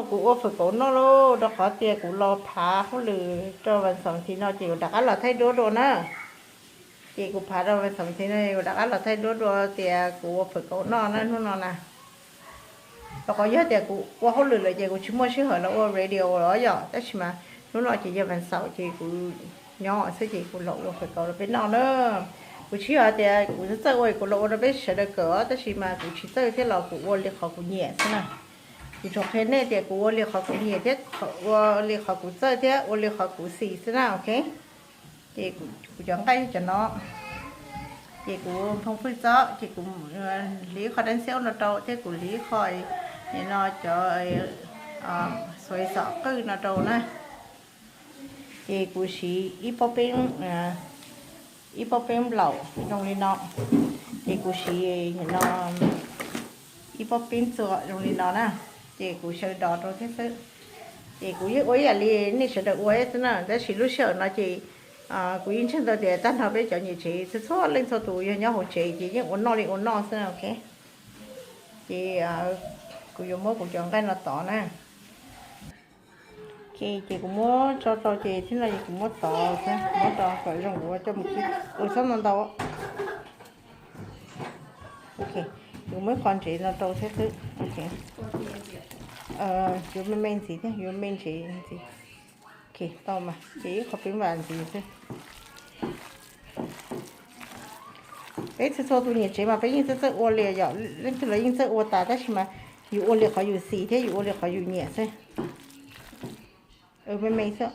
Kuv ua fawm kaus noj lauj, rau qhov tias kuv los phav hauj lwm rau vas xaum thiv no ces kuv rov qab los thaij duab dua na. Ces kuv phav rau vas xaum thiv no, kuv rov qab los thaij duab dua tias kuv ua fawm kaus noj na hnub no na. Rau qhov yog tias kuv ua hauj lwm lawm ces kuv tsis muaj sij hawm los ua radio los yom, tab sis mas hnub no ces yog vas xaum ces kuv nyob xwb ces kuv los ua fawm kaus rau peb noj na. Kuv tsis yog tias kuv txawj ua kuv los ua rau peb sawv daws kawm os, tab sis mas kuv tsis txawj thiab los kuv ua li qhov kuv nyiam xwb na. Kuv tsuas qhia nej tias kuv ua li qhov kuv nyiam thiab ua li qhov kuv txawj thiab ua li qhov kuv xis xwb na, ok. Ces kuv cov nqaij cov no, ces kuv nphoo fwj txob ces kuv hliv qho dab xiab no rau thiab kuv hliv qho no cov xuav xom qwj no rau na. Ces kuv siv ib pob peeb, ib pob peeb nplaum zoo li no, ces kuv siv no ib pob peeb txuas zoo li no na, ces kuv xyaw dos rau thiab xwb. Ces kuv yeej ua ib yam li nej sawv daws ua xwb na, tab sis lub sij hawm no ces kuv yeej ntseeg tau tias tag nrho peb cov niam tsev txhua txhua leej txhua tus yog nyob hauv tsev ces yeej ua noj li ua noj xwb na, ok. Ces kuv yuav muab kuv cov nqaij no tov na. Ok, ces kuv muab tso rau ces thiab no es kuv muab tov xwb, muab rau kom zoo kuv coj mus kib. Ua txhob ntau ntau. Ok, kuv muab ib qho ntsev no rau thiab xwb. Ok, yuav me me ntxiv thiab, yuav me ntsev ntxiv. Ok, tau mas ces ib qho peeb vam ntxiv xwb. Peb txhua txhua tus niam tsev mas peb yeej txawj txawj ua li yom, leej twg los yeej txawj ua tas tab sis mas yus ua li qhov yus xis thiab yus ua li qhov yus nyiam xwb. Me me xwb,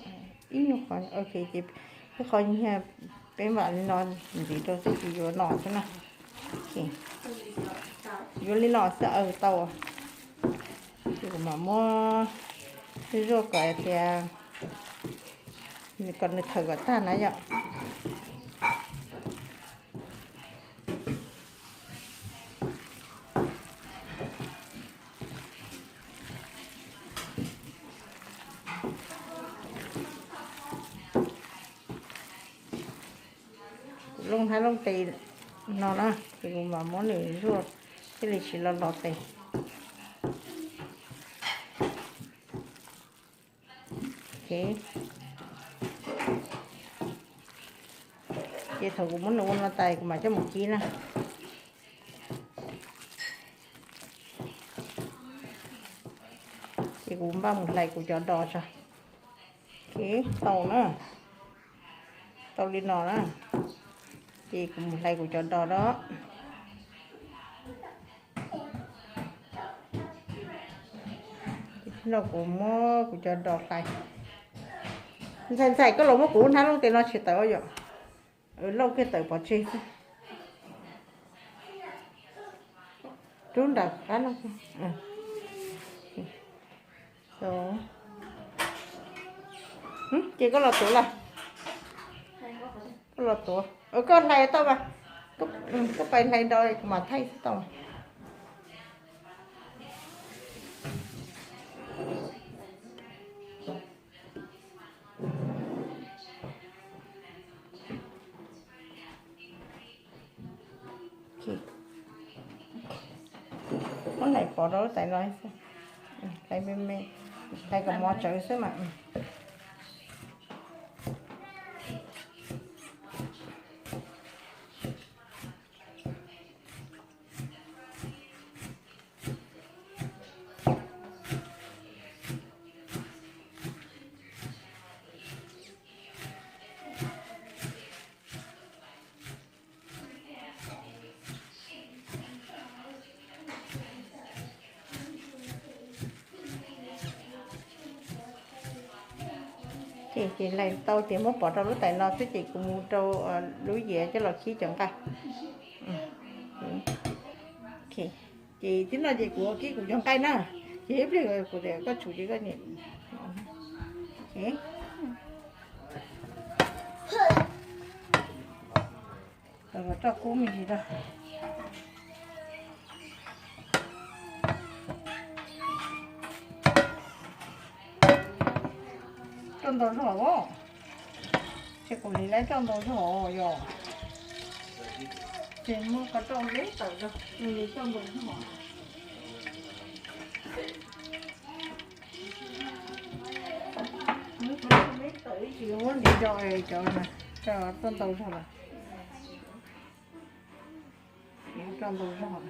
ib nyuag qhov, ok, ces ib qho nyiag peeb vam li no ntxiv rau xwb ces yuav no xwb na. Yuav li no xwb, aw tau. Ces kuv mam muab zuaj kom tias kom nws thawm kom tag na yom. Kuv looj hnab looj tes no na, ces kuv mam muab nws zuaj thiaj li tsis lo lo tes. Ces thaum kuv muab nws ua no tas kuv mam coj mus kib na. Ces kuv npaj mus hlais kuv cov dos tso. Ok, tau na. Tau li no na. Ces kuv mus hlais kuv cov dos da. No kuv muab kuv cov dos hlais. Ntxhais, ntxhais, koj los muab kuv lub hnab looj tes no tsis tawm yom. Lauj kiag tawm pov tseg xwb. Rub nram qab no. Ces koj los tuav lawm. Koj los tuav, koj hlais tau mas. Koj pais hlais nrov kuv mam thaij xwb tau. Muab hlais pov rau lub tais no xwb. Hlais me me, hlais kom mov tsawv xwb mas. Ces hlais tau ces muab pov rau lub tais no xwb ces kuv mus rau lub yias coj los kib cov nqaij. Ces tib no ces kuv kib kuv cov nqaij na, ces ib pliag kuv tias koj tsum ces koj niam. Roj kub me ntsis rau. Roj ntau zog os. Ces kuv hliv lawm roj ntau zog os yog. Ces muab qhov roj ntev tawm rau, nws li roj ntau zog. Tsis muab ntiv rau cov, cov tuaj ntau zog lawm. Tso ntau zog.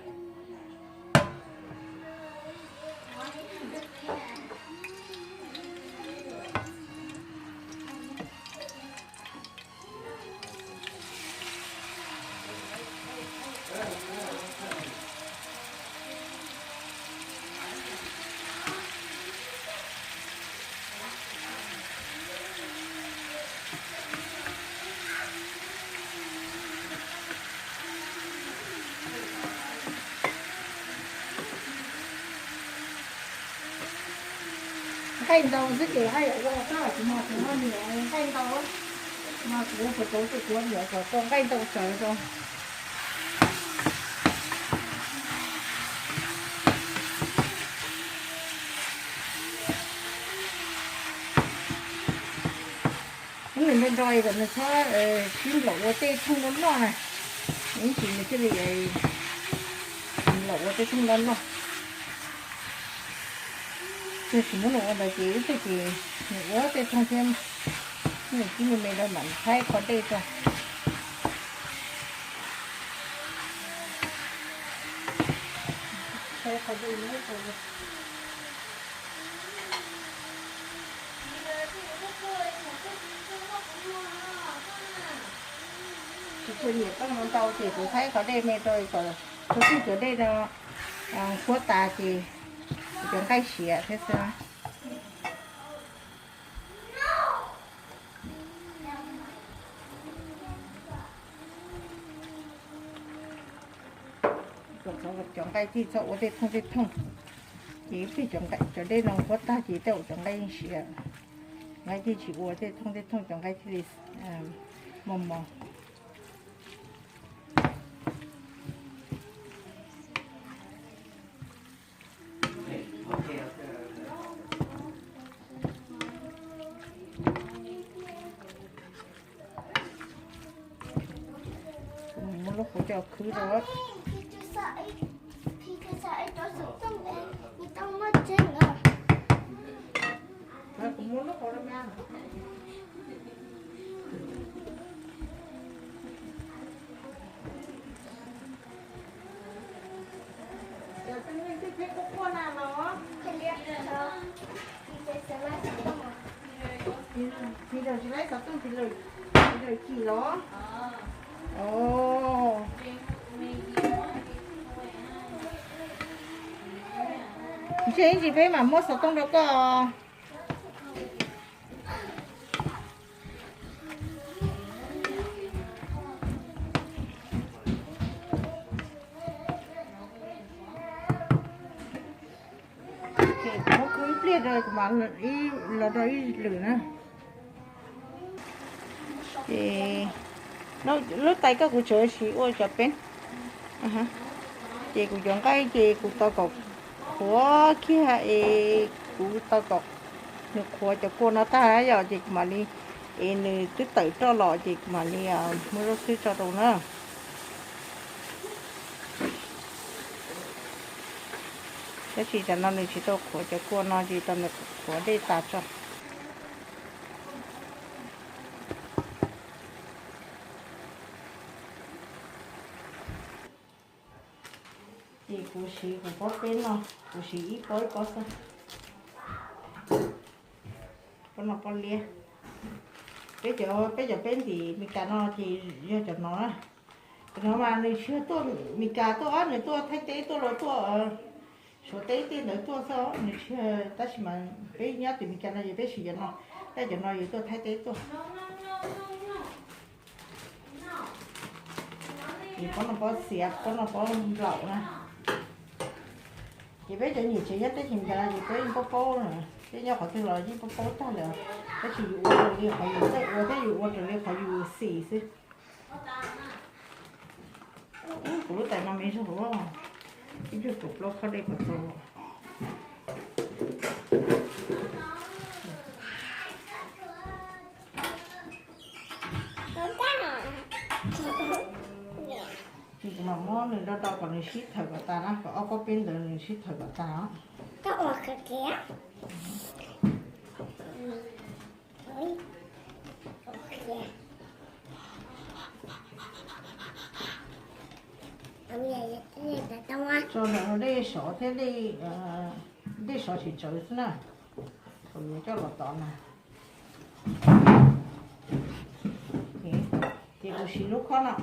Nqaij ntau xwb ces haj yam zoo, tab sis mas kuv ho nyiam nqaij ntau, mas kuv yuav tsum tau tus kuv nyiam kom tau nqaij ntau tsawv rau. Muab nws nrog nrog kom nws txhob sib nplaum ua tej thooj loj loj na, ib ntsis nws thiaj li nplaum ua tej thooj loj loj. Tab sis muab nws ua ntawd ces ib txhia ces nws ua tej thooj thiab, nws tib me me rau mam thaij qhov dej tso. Tsis tshua nyiam tau ntau ces kuv thaij qhov dej me rau kom tau txij cov dej no huab tas ces kuv cov nqaij siav thiab xwb. Kom cov nqaij thiaj txhob ua tej thooj tej thooj, ces ib pliag cov dej no huab tag ces tej zaum cov nqaij yeej siav, nqaij thiaj tsis ua tej thooj tej thooj, cov nqaij thiaj li mos mos. Muab lub qhov coj khwb rau. Tis lawm tsis laib xov tooj, tis lawm ci los? Ntshe ib ntsis peb mam muab xov tooj rau koj. Ces kuv muab khwb ib pliag rau kuv mam los rau ib lwm na. Ces lub tais koj kuv tseem siv ua cov peb. Ces kuv cov nqaij ces kuv tau kom qhuav kiag es kuv tau kom nws qhuav cov kua no tag yom, ces kuv mam li, es nws twb tawm roj los ces kuv mam li muab zaub xwb tso rau na. Tab sis tam no nws tsis tau qhuav cov kua no ces tau nws qhuav dej tas tso. Ces kuv siv kuv pob peb no, kuv siv ib pob ib pob xwb. Pob no pob liab. Peb cov, peb cov peb ntim Meskas no ces yog cov no na. Cov no mas nws tsis yog tuaj Meskas tuaj, nws tuaj Thaib teb tuaj los tuaj Suav teb tej ntawd tuaj xwb, nws tsis yog, tab sis mas peb nyob tim Meskas no ces peb siv cov no, tab cov no yuav tuaj Thaib teb tuaj. Ces pob no pob xiav, pob no pob nplaum na. Ces peb cov nyiam tsev nyob teb chaws Meskas no ces peb yeej paub paub na, peb nyob qhov twg los yeej paub paub tag lawm. Tab sis yus ua raws li qhov yus txawj ua thiab yus ua raws li qhov yus xis xwb. Kuv lub tais no me zog, ib pliag kaum plaub khob dej puas tau. Ces kuv mam muab nws do do kom nws sib thawm kom tas na, kom ob pob peb ntawd nws sib thawm kom tas os. Tso ntawm no dej sov thiab dej, dej sov tsis tsawv xwb na. Kuv yuav coj los tod na. Ces kuv siv lub khob no.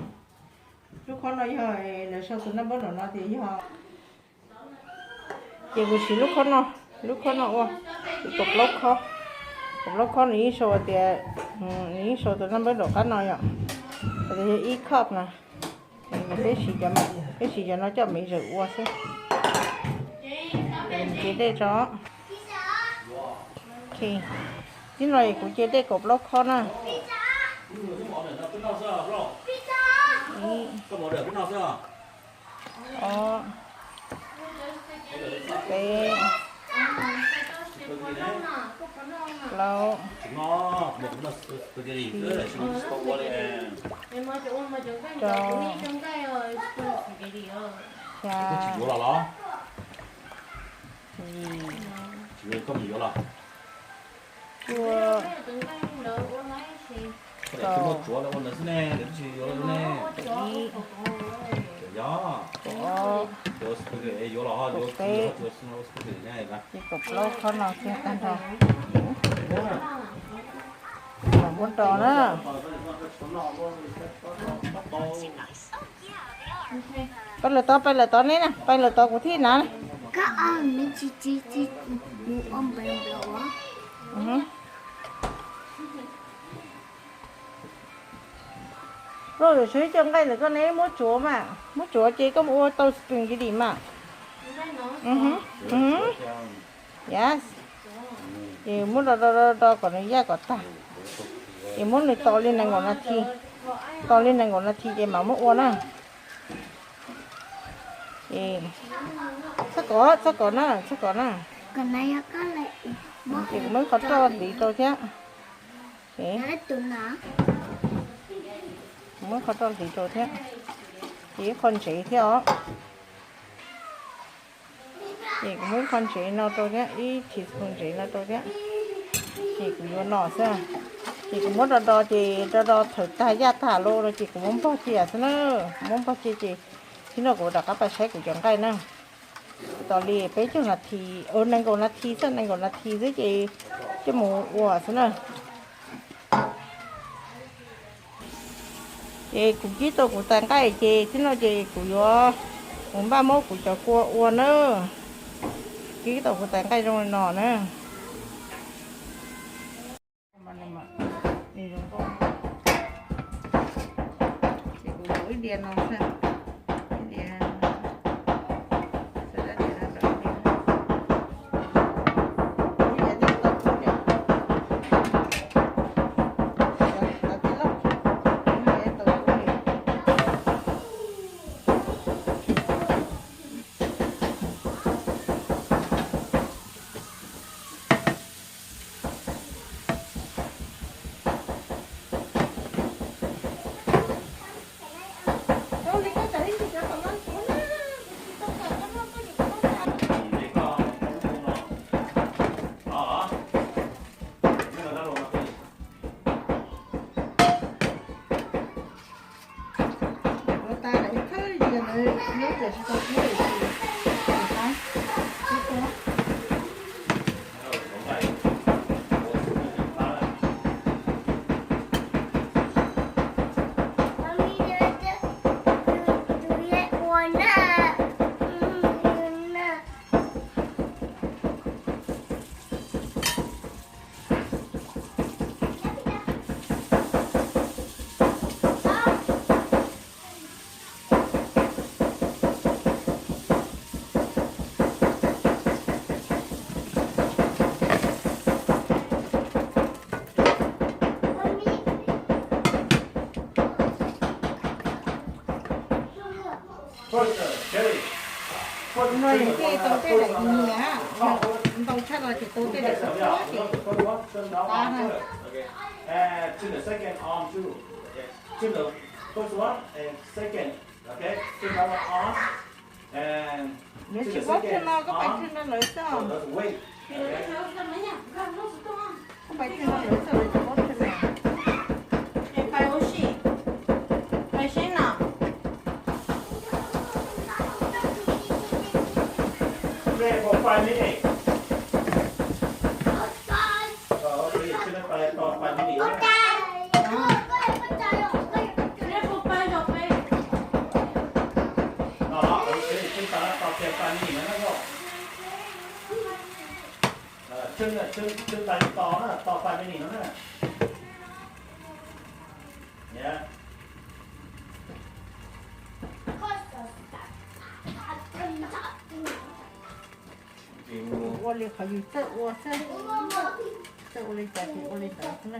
Lub khob no yog lawv sau tus naj npawb nram no tias yog, ces kuv siv lub khob no, lub khob no ua, ces kaum plaub khob, kaum plaub khob nws yeej sau tias, nws yeej sau tus naj npawb nram qab no yom, tias yog ib cup na. Peb siv cov, peb siv cov no coj me zawm ua xwb. Ces dej tso. Tib no kuv cia dej kaum plaub khob na. Ob, peb, plaub, tsib, rau, xya, yim, cuaj, kaum, ib, kaum ob, kaum peb, ces kaum plaub khob no kiag tag nrho. Los muab rau na. Pais lawm tod, pais lawm tod neb na, pais lawm tod kuv thiaj hnav na. Lauj, yuav tsum coj nqaij ntawm koj neb muab tsuav mas, muab tsuav ces koj mus ua tau spaghetti mas. Yes. Ces muab do do do do kom nws yaj kom tag, ces muab nws tos li nees nkaum nas this, tos li nees nkaum nas this ces mam muab ua na. Txhob kov, txhob kov na, txhob kov na. Ces kuv muab qhov roj hliv rau thiab. Muab qhov roj hliv rau thiab. Ces ib qho ntsev thiab os. Ces kuv muab ib qho ntsev no rau thiab, ib teaspoon ntsev no rau thiab. Ces kuv yuav no xwb. Ces kuv muab do do ces do do thaum tag yaj tag los no ces kuv muab npog cia xwb na. Kuv muab npog cia ces tib no kuv rov qab pais saib kuv cov nqaij na. Tos li peb caug nas this, nees nkaum nas this xwb, nees nkaum nas this xwb ces coj mus ua xwb na. Ces kuv kib tau kuv tais nqaij ces tib no ces kuv yuav, kuv npaj muab kuv cov kua ua na. Kib tau kuv tais nqaij zoo li no na. Ces kuv yuav ib diav no xwb, ib diav, ib diav tau kub li, tau tib loj, ib diav tau kub li. No ces tau tej daim nyias, ntau tshaj no ces tau tej daim qub qub ces qab na. Lawv tsis paub thwj no, koj pais thwj no lawv xwb. Koj pais thwj no lawv xwb, lawv tsis paub thwj no. Tsw tais tos na, tos tais me nim no na. Ua li qhov yus txawj ua xwb, txawj ua li cas ces ua li ntawd xwb na.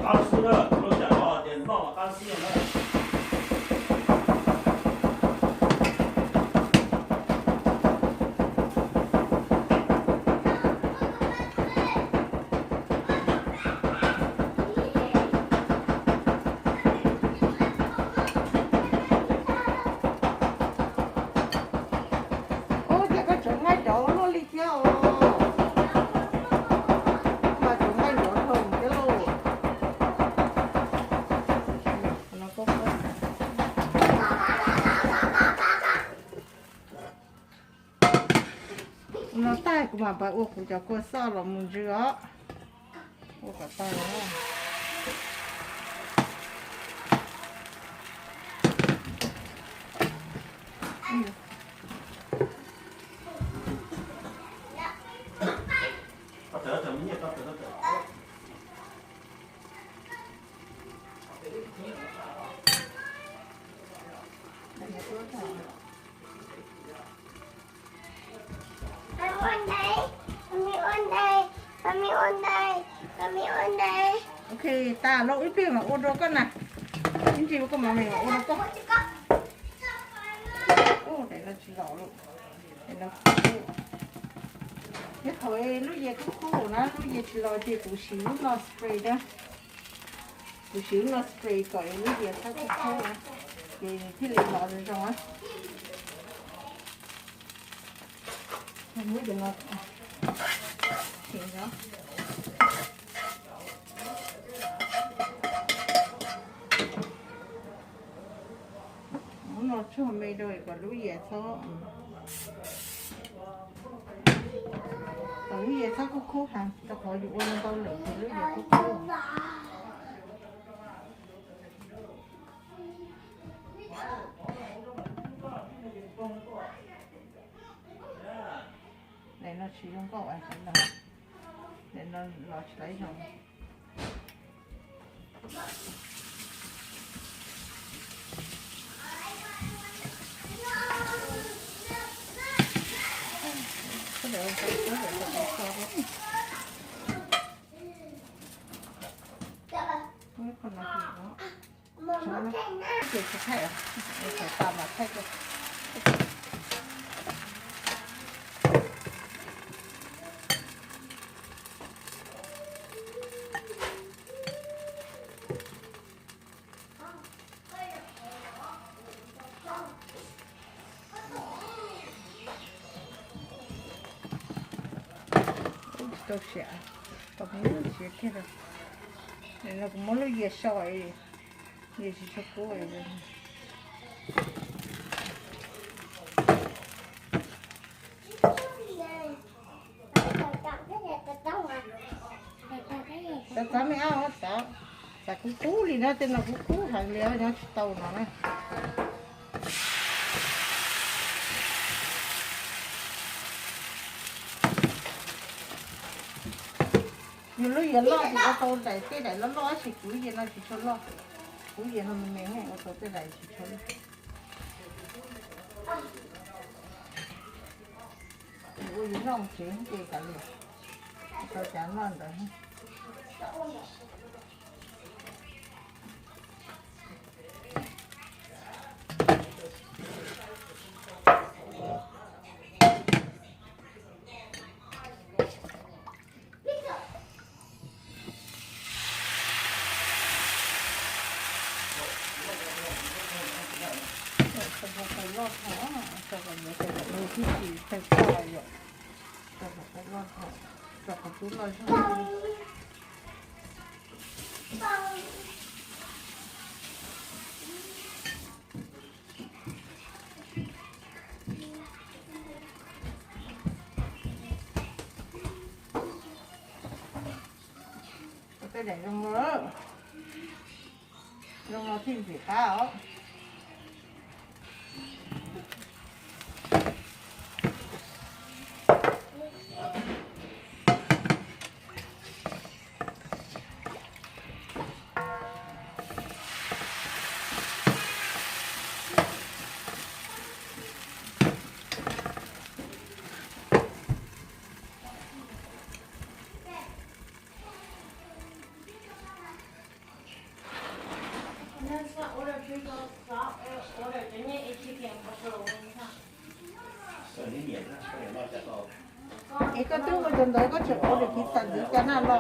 Qab xwb na, kuv lub sij hawm no ces noj mas qab xwb na. Ub, cas koj tseem nqaij cov luaj li thiab os? Mas tseem nqaij cov dhau thiab lauj. Ua no tag kuv mam pab ua kuv cov kua xoj los mus ntsw os. Ua kom tag los. Ok, tas lawm ib pliag mam ua dua koj na. Ib ntsis koj mam me mam ua dua koj. Ub, daim no tsis los lawm. Daim no kub kub. Nyob thaum lub yias kub kub na, lub yias tsis los ces kuv siv lub no spray na. Kuv siv lub no spray kom lub yias txhob kub kub na, ces thiaj li los zoo zoo na. Muab cov no, muab no tsuag me rau kom lub yias txhob, kom lub yias txhob kub kub heev, rau qhov yus ua ntau lawm ces lub yias kub kub. Daim no tsis zoo nkauj, daim no los tsis tau zoo. Ces tsis thaij, thaij tau mas thaij. Tsis tau siam, tau siav kiag. Nim no kuv muab lub yias sau, yias tsis tshua kub. Txav txav me ab, txav, txav kub kub li na, tej no kub kub heev li, nyob tsis tau no na. Yus lub yias loj ces ua tau daim, tej daim loj loj, tab sis kuv lub yias no tsis tshua loj. Kuv lub yias no me me, ua tau tej daim tsis tshua loj. Ua yus noj tsev ces kav liam, ua tau cov noj ntawd. Tau qhov loj dhau, tau qhov ntawd tau qhov ntawd thiaj tsis tawg tag yom. Tau qhov loj dhau, tau qhov tub loj zog. Ua tej daim zoo no, zoo no thiaj ntxim qab os. Es koj twb ua cov ntawd koj tseem ua lwm tiv tas ntxiv cas na los?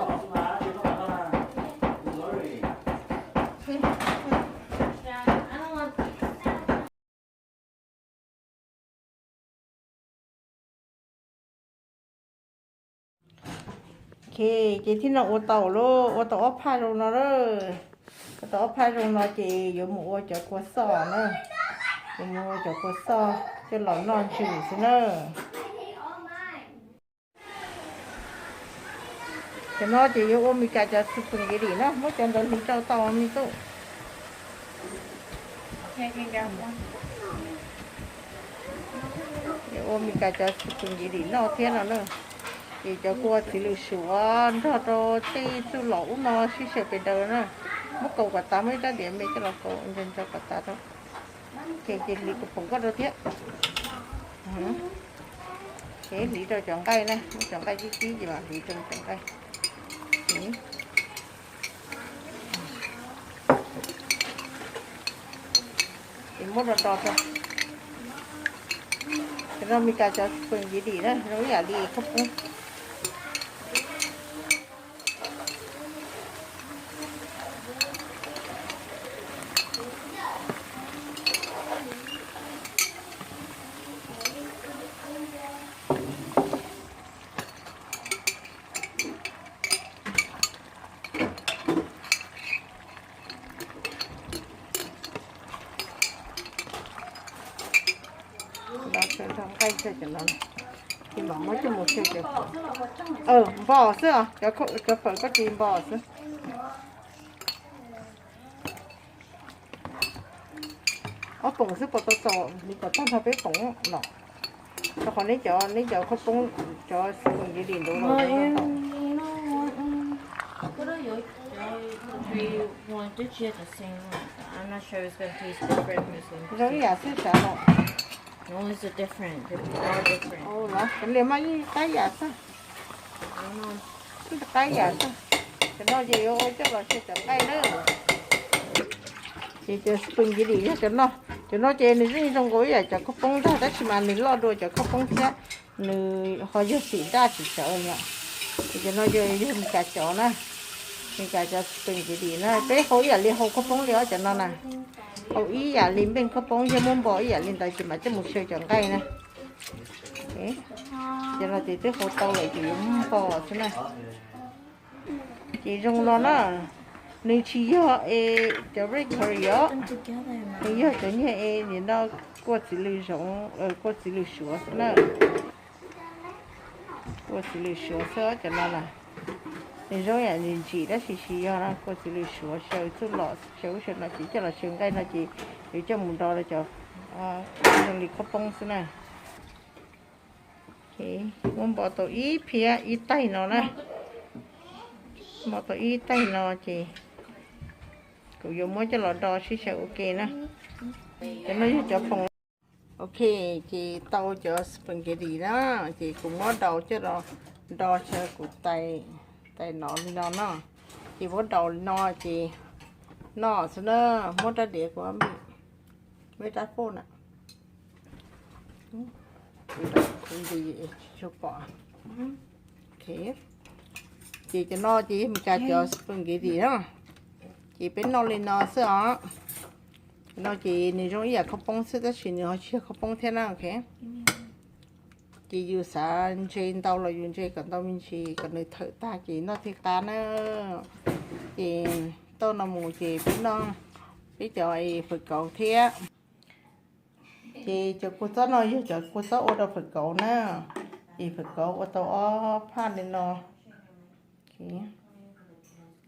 Ok, ces thib no ua tau lawm, ua tau ob phaj zoo no lawm. Ua tau ob phaj zoo no ces yuav mus ua cov kua xoj na. Yuav mus ua cov kua xoj coj los noj ntsws xwb na. Cov no ces yuav ua Mes Kas cov spaghetti na, muab cov ntawd hliv rau tau me tub. Yuav ua Mes Kas cov spaghetti noj thiab no na. Ces cov kua txiv lws suav nrog rau tej txuj lom ub no sib xyaw pes daws na. Muab kaus kom tas, muab ib rab diav me coj los kaus ntso ntso kom tas rau. Ces, ces hliv kuv phoom koj rau thiab. Ces hliv rau cov nqaij na, muab cov nqaij tib tib ces mam hliv rau cov nqaij. Ces muab do do rau. Ces no Mes Kas cov spaghetti na zoo ib yam li khaub poob. Nqaij xyaw cov no, ces mam muab coj mus xyaw cov, npos xwb os, cov fawm koj ris npos xwb. Ob poom xwb puas tau txaus, nws kom tag nrho peb poom los. Rau qhov neb cov, neb cov khaub poob, cov spaghetti ntawd los. Zoo ib yam xwb sav los. Los cov liam mas yeej qab yam xwb. Yeej qab yam xwb. Cov no ces yuav ua coj los xyaw cov nqaij na. Ces cov spaghetti yog cov no. Cov no ces nws yeej zoo nkaus ib yam cov khaub poob ntag tab sis mas nws loj dua cov khaub poob thiab, nws ho yog xim daj tsis tsawv yom. Ces cov no yog Mes Kas cov na, Mes Kas cov spaghetti na, peb hau ib yam li hau khaub poob li os cov no na. Hau ib yam li npeej khaub poob, yog muab npo ib yam li ntawd ces mam coj mus xyaw cov nqaij na. Cov no ces twb hau tau lawm ces yuav muab npo xwb na. Ces zoo no na, nws tsis yog es cov red curry os, nws yog cov niag es nim no kua txiv lws zoov, kua txiv lws suav xwb na. Kua txiv lws suav xwb cov no na. Nws zoo yam ntsim ntsim tab sis tsis yog na, kua txiv lws suav xyaw txuj lom xyaw ub xyaw no ces coj los xyaw nqaij no ces yuav coj mus do rau cov zoo li khaub poob xwb na. Muab npo tau ib phiab ib taig no na. Npo tau ib taig no ces kuv yuav muab coj los do sib xyaw ua ke na. Cov no yog cov poom. Ok, ces tau cov spaghetti na, ces kuv muab daus coj los do xyaw kuv tais no li no na. Ces muab daus li no ces noj xwb na, muab rab diav kuv, muab rab phom na. Kuv nti tsis tshua pom. Ces cov no ces yog Mes Kas cov spaghetti na. Ces peb noj li no xwb os. No ces nws zoo ib yam khaub poob xwb tab sis nws ho tsis yog khaub poob thiab na, ok. Ces yus xav ntse ntau los yus ntse kom ntau me ntsis kom nws thawm tag ces noj thiaj qab na. Ces tau no mus ces peb noj peb cov fawm kauv thiab. Ces cov kua txob no yog cov kua txob ua rau fawm kauv na. Ces fawm kauv ua tau ob phaj li no.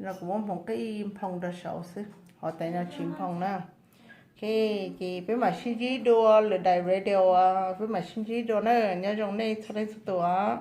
No kuv muab nphoo qij nphoo rau saud xwb, hov tais no tsis nphoo na. Ok, ces peb mam sib ntsib dua lwm daim video, peb mam sib ntsib dua na, nyob zoo nej txhua leej txhua tus os.